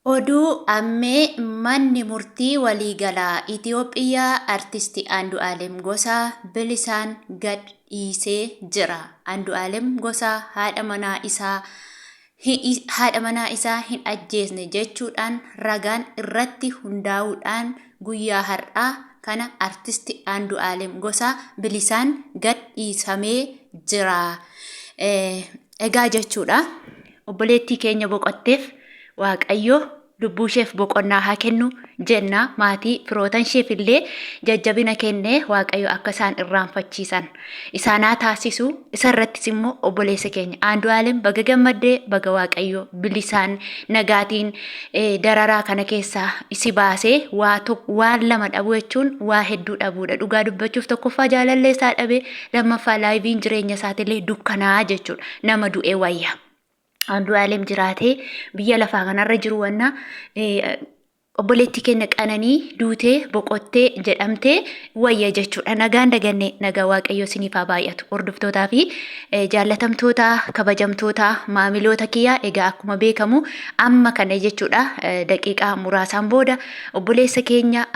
Oduu Ammee Manni Murtii Waliigalaa Itiyoophiyaa Artisti Andu'aalem Gosaa bilisaan gad dhiisee jira. Andu'aalem Gosaa haadha manaa isaa haadha manaa isaa hin ajjeesne jechuudhaan ragaan irratti hundaa'uudhaan guyyaa har'aa kana Artisti Andu'aalem Gosaa bilisaan gad dhiisamee jira. Egaa jechuudha obboleettii keenya boqotteef Waaqayyo lubbuusheef boqonnaa haa kennu jenna. Maatii firootansheef illee jajjabina kennee Waaqayyo akka isaan irraanfachiisan isaan haa taasisu. Isa irrattis immoo obboleessa keenya Andu'aalem baga gammaddee, baga Waaqayyo bilisaan nagaatiin dararaa kana keessaa si baasee. Waa waan lama dhabuu jechuun waa hedduu dhabuudha. Dhugaa dubbachuuf, tokkoffaa jaalallee isaa dhabee, lammaffaa laayiviin jireenya isaatiillee dukkanaa jechuudha. Nama du'e wayya. Andu'aalem jiraatee biyya lafaa kanarra jiru wanna obboleettii keenya Qananii duutee boqottee jedhamtee wayya jechuudha. Nagaan daganne, nagaa Waaqayyoo isiniif haa baay'atu. Hordoftootaa fi jaallatamtoota, kabajamtoota maamiloota kiyyaa, egaa akkuma beekamu amma kana jechuudha, daqiiqaa muraasaan booda obboleessa keenya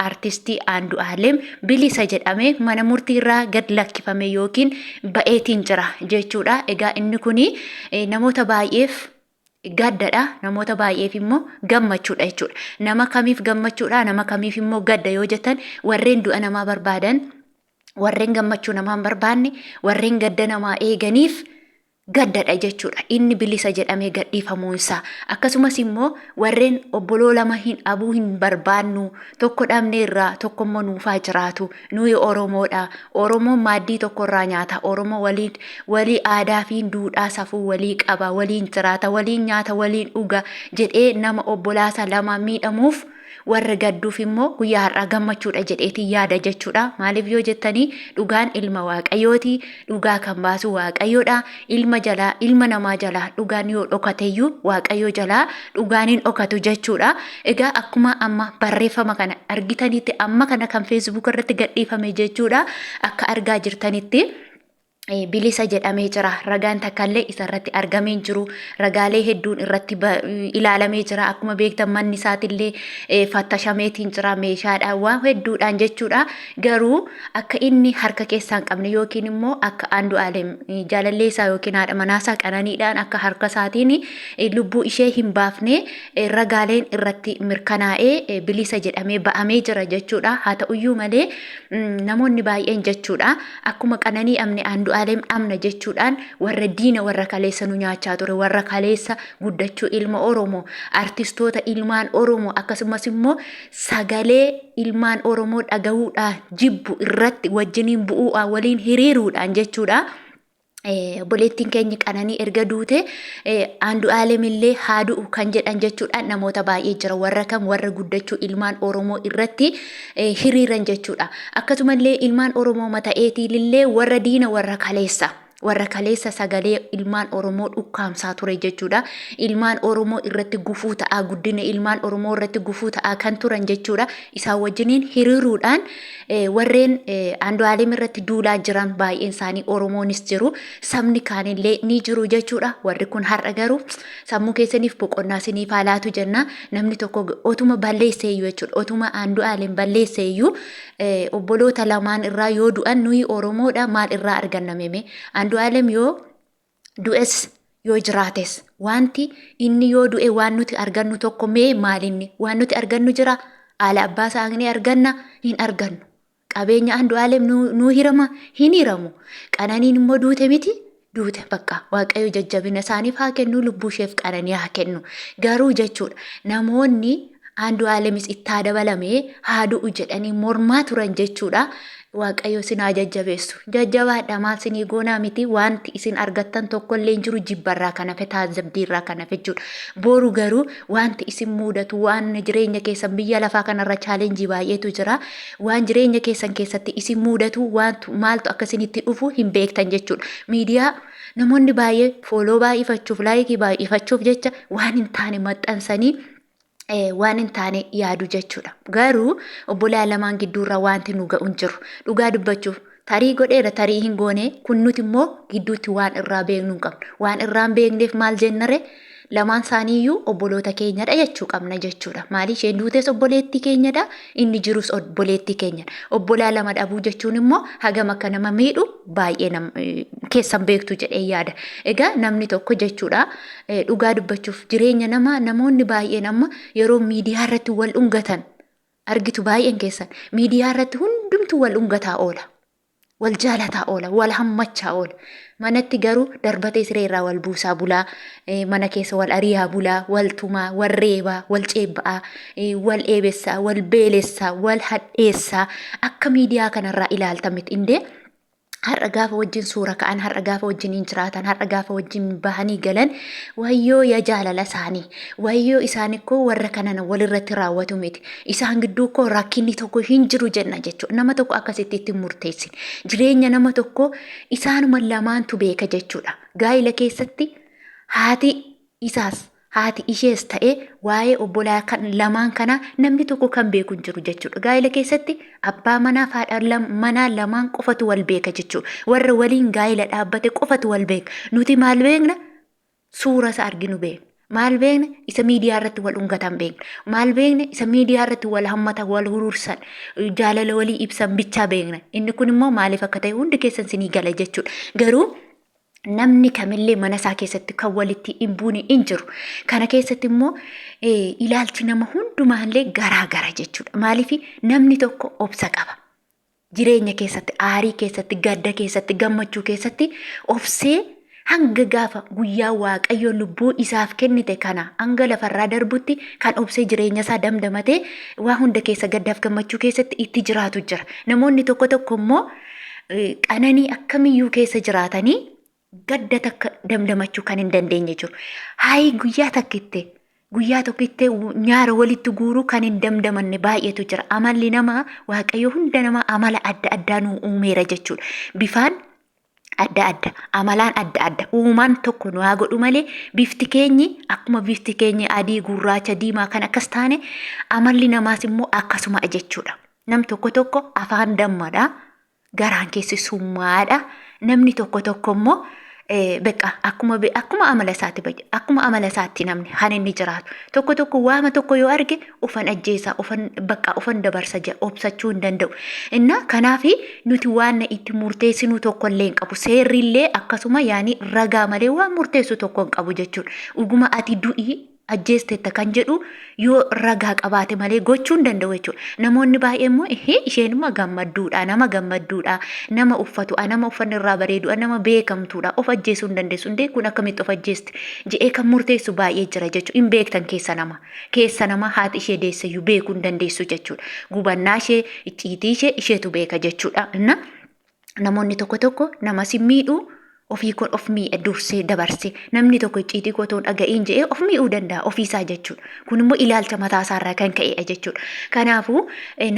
aartistii Andu'aalem bilisa jedhamee mana murtii irraa gad lakkifame yookiin ba'eetiin jira jechuudha. Egaa inni kun namoota baay'eef gaddadha. Namoota baay'eef immoo gammachuudha jechuudha. Nama kamiif gammachuudha, nama kamiif immoo gadda yoo jettan, warreen du'a namaa barbaadan, warreen gammachuu namaa hin barbaanne, warreen gadda namaa eeganiif gaddadha jechuudha. Inni bilisa jedhamee gadhiifamuunsaa. Akkasumas immoo warreen obboloo lama hin dhabuu hin barbaannu, tokko dhabneerraa tokko immoo nuufaa jiraatu. Nuyi Oromoodha. Oromoon maaddii tokkorraa nyaata. Oromoo waliin walii aadaa fi duudhaa safuu walii qaba. Waliin jiraata, waliin nyaata, waliin dhuga jedhee nama obbolaasa lama miidhamuuf warra gadduuf immoo guyyaa har'aa gammachuudha jedheetiin yaada jechuudha. Maaliif yoo jettanii, dhugaan ilma Waaqayyooti. Dhugaa kan baasu Waaqayyoodha. Ilma jalaa, ilma namaa jalaa dhugaan yoo dhokateyyuu, Waaqayyo jalaa dhugaan hin dhokatu jechuudha. Egaa akkuma amma barreeffama kana argitanitti, amma kana kan Facebook irratti gadhiifame jechuudha. Akka argaa jirtanitti, bilisa jedhamee jira. Ragaan takkallee isarratti argamee hin jiru. Ragaalee hedduun irratti ilaalamee jira. Akkuma beektan manni isaatillee fattashameetiin jira, meeshaadhaan waan hedduudhaan jechuudha. Garuu akka inni harka keessaa hin qabne yookiin immoo akka Andu'aalem jaalallee isaa yookiin haadha manaasaa Qananiidhaan akka harka isaatiin lubbuu ishee hin baafne ragaaleen irratti mirkanaa'ee bilisa jedhamee ba'amee jira jechuudha. Haa ta'uyyuu malee namoonni baay'een jechuudha, akkuma Qananii dhabne Andu'aalem dhabna jechuudhaan, warra diina, warra kaleessa nu nyaachaa ture, warra kaleessa guddachuu ilma Oromoo, artistoota ilmaan Oromoo, akkasumas immoo sagalee ilmaan Oromoo dhagahuudhaan jibbu irratti wajjiniin bu'uudhaan waliin hiriiruudhaan jechuudha. Obboleettiin keenya Qananii erga duute Andu'aalem illee haa du'u kan jedhan jechuudha namoota baay'ee jira. Warra kam? Warra guddachuu ilmaan Oromoo irratti hiriiran jechuudha. Akkasumallee ilmaan Oromoo mata'eetiin illee warra diina, warra kaleessa sagalee ilmaan Oromoo dhukkaamsaa ture jechuudha. Ilmaan Oromoo irratti gufuu ta'aa, guddina ilmaan Oromoo irratti gufuu ta'aa kan turan jechuudha. Isaan wajjiniin hiriiruudhaan warreen Andu'aalem irratti duulaa jiran baay'een isaanii Oromoonis jiru. Sabni kaanillee ni jiru jechuudha. Warri kun har'a garuu sammuu keessaniif boqonnaa isiniif haa laatu jenna. Namni tokko otuma balleesseeyyuu jechuudha. Otuma Andu'aalem balleesseeyyuu, obboloota lamaan irraa yoo du'an nuyi Oromoodha maal irraa arganna meme? Andu'aalem yoo du'es yoo jiraates, wanti inni yoo du'e waan nuti argannu tokko mee maalinni? Waan nuti argannu jira? Haala abbaa isaa ni arganna? Hin argannu. Qabeenya Andu'aalem nuu hirama? Hin hiramu. Qananiin immoo duute miti, duute bakka. Waaqayyo jajjabina isaaniif haa kennu, lubbuu isheef qananii haa kennu. Garuu jechuudha, namoonni Andu'aalemis ittaa dabalamee haa du'u jedhanii mormaa turan jechuudha. Waaqayyo isin haa jajjabeessu. Jajjabaadha, maal isinii goonaa miti, wanti isin argattan tokkollee hin jiru jibbarraa kan hafe, taajjabdiirraa kan hafe jechuudha. Boru garuu wanti isin mudatu, waan jireenya keessan biyya lafaa kanarra challenge baay'eetu jira. Waan jireenya keessan keessatti isin mudatu, waantu maaltu akka isinitti dhufu hin beektan jechuudha. Miidiyaa namoonni baay'ee follow baay'ifachuuf, like baay'ifachuuf jecha waan hin taane maxxansanii waan hin taane yaadu jechuudha. Garuu obbolaa lamaan gidduurra wanti nu ga'u hin jiru. Dhugaa dubbachuuf, tarii godheera, tarii hin goone, kun nuti immoo gidduutti waan irraa beeknu hin qabnu. Waan irraa hin beekneef maal jennare? Lamaan isaaniiyyuu obboloota keenyadha jechuu qabna jechuudha. Maali isheen duutes obboleettii keenyadha, inni jirus obboleettii keenyadha. Obbolaa lama dhabuu jechuun immoo hagam akka nama miidhu baay'ee keessan beektu jedhee yaada. Egaa namni tokko jechuudha dhugaa dubbachuuf jireenya namaa namoonni baay'een amma yeroo miidiyaa irratti wal dhungatan argitu baay'een keessan miidiyaa irratti hundumtuu wal dhungataa oola. Wal jaalataa oola, wal hammachaa oola. Manatti garuu darbatee siree irraa wal buusaa bulaa, mana keessa wal ari'aa bulaa, wal tumaa, wal reebaa, wal ceebba'aa, wal eebessaa, wal beelessaa, wal hadheessaa akka miidiyaa kanarraa ilaaltan miti. Indee har'a gaafa wajjin suura ka'an, har'a gaafa wajjin hin jiraatan, har'a gaafa wajjin bahanii galan, wayyoo ya jaalala isaanii, wayyoo isaan ikkoo warra kanana walirratti raawwatu miti. Isaan gidduu koo rakkinni tokko hin jiru jenna jechuudha. Nama tokko akkasitti itti hin murteessin. Jireenya nama tokkoo isaanuma lamaantu beeka jechuudha. Gaa'ila keessatti haati isaas haati ishees ta'e waa'ee obbolaa kan lamaan kanaa namni tokko kan beeku hin jiru jechuudha. Gaa'ila keessatti abbaa manaa fi haadha manaa lamaan qofatu wal beeka jechuudha. Warra waliin gaa'ila dhaabbate qofatu wal beeka. Nuti maal beekna? Suura isa arginu beekna. Maal beekna? Isa miidiyaa irratti wal dhungatan beekna. Maal beekna? Isa miidiyaa irratti wal hammatan, wal hurursan, jaalala walii ibsan bichaa beekna. Inni kun immoo maaliif akka ta'e hundi keessan sinii gala jechuudha. Garuu namni kamillee mana isaa keessatti kan walitti hin buune hin jiru. Kana keessatti immoo ilaalchi nama hundumaallee garaa gara jechuudha. Maaliif namni tokko obsa qaba. Jireenya keessatti, aarii keessatti, gadda keessatti, gammachuu keessatti obsee hanga gaafa guyyaa Waaqayyo lubbuu isaaf kennite kana hanga lafarraa darbutti kan obsee jireenya isaa damdamatee waa hunda keessa gaddaaf gammachuu keessatti itti jiraatu jira. Namoonni tokko tokko immoo qananii akkamiyyuu keessa jiraatanii gadda takka damdamachuu kan hin dandeenye jiru. Hayi guyyaa takkitte guyyaa tokkitte nyaara walitti guuruu kan hin damdamanne baay'eetu jira. Amalli namaa Waaqayyo hunda namaa amala adda addaa nuu uumeera jechuudha. Bifaan adda adda, amalaan adda adda. Uumaan tokko nu haa godhu malee bifti keenyi akkuma bifti keenyi adii, gurraacha, diimaa kan akkas taane amalli namaas immoo akkasuma jechuudha. Nam tokko tokko afaan dammadha. Garaan keessi summaadha. Namni tokko tokko immoo beqa akkuma akkuma amala isaatti akkuma amala isaatti namni kan inni jiraatu. Tokko tokko waama tokko yoo arge ufan ajjeesa, ufan bakka ufan dabarsa jedha obsachuu hin danda'u. Inna kanaaf nuti waan itti murteessinu tokko illee hin qabu. Seerri illee akkasuma yaani ragaa malee waan murteessu tokko hin qabu jechuudha. Dhuguma ati du'ii ajjeesteetta kan jedhu yoo ragaa qabaate malee gochuu hin danda'u jechuudha. Namoonni baay'een immoo ehee isheen immoo gammadduudha, nama gammadduudha, nama uffatu, nama uffanni irraa bareedu, nama beekamtuudha, of ajjeesuu hin dandeessu. Indee kun akkamitti of ajjeesti jedhee kan murteessu baay'ee jira jechuudha. Hin beektan keessa nama. Keessa nama haati ishee deesseyyuu beekuu hin dandeessu jechuudha. Gubannaa ishee, icciitii ishee isheetu beeka jechuudha. Inna namoonni tokko tokko nama si miidhuu ofii kun of miidha dursee dabarsee namni tokko icciitii koo otoo hin dhaga'iin jedhee of miidhuu danda'a ofiisaa jechuudha. Kun immoo ilaalcha mataa isaarraa kan ka'edha jechuudha. Kanaafuu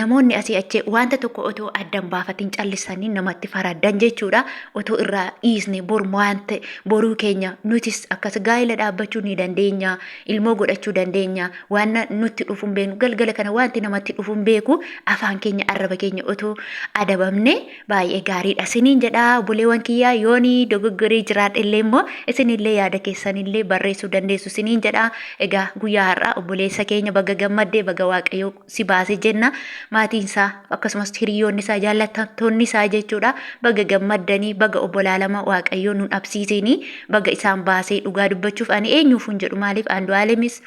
namoonni asii achi wanta tokko otoo adda hin baafatiin callisanii namatti faraddan jechuudha. Otoo irraa dhiisne bor waan ta'e boruu keenya nutis akkas gaa'ela dhaabbachuu ni dandeenya, ilmoo godhachuu dandeenya, waan nutti dhufu hin beeknu galgala kana wanti namatti dhufu hin beeku afaan keenya arraba keenya otoo adabamne baay'ee gaariidha isiniin jedha obboleewwan kiyyaa yooni dogoggoree jiraadhe illee immoo isinillee yaada keessanillee barreessuu dandeessu isiniin jedha egaa guyyaa har'aa obboleessa keenya baga gammaddee baga waaqayyoo si baase jenna maatiin isaa akkasumas hiriyoonni isaa jaallattoonni isaa jechuudha baga gammaddanii baga obbolaa lama waaqayyoo nun dhabsiisinii baga isaan baasee dhugaa dubbachuuf ani eenyuuf hin jedhu maaliif Andu'aalemis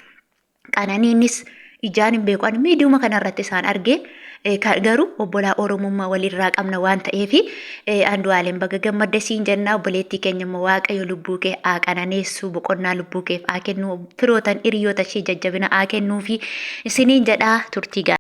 Qananiinis ijaan hin beeku. Ani miidiyuma kanarratti isaan arge. Garuu obbolaa Oromummaa walirraa qabna waan ta'eef Andu'aalem baga gammadde siin jenna. Obboleettii keenya immoo Waaqayyo lubbuu kee haa qananeessu boqonnaa lubbuu keef haa kennu firootan hiriyoota ishee jajjabina haa kennuufi isiniin jedha turtii gaarii.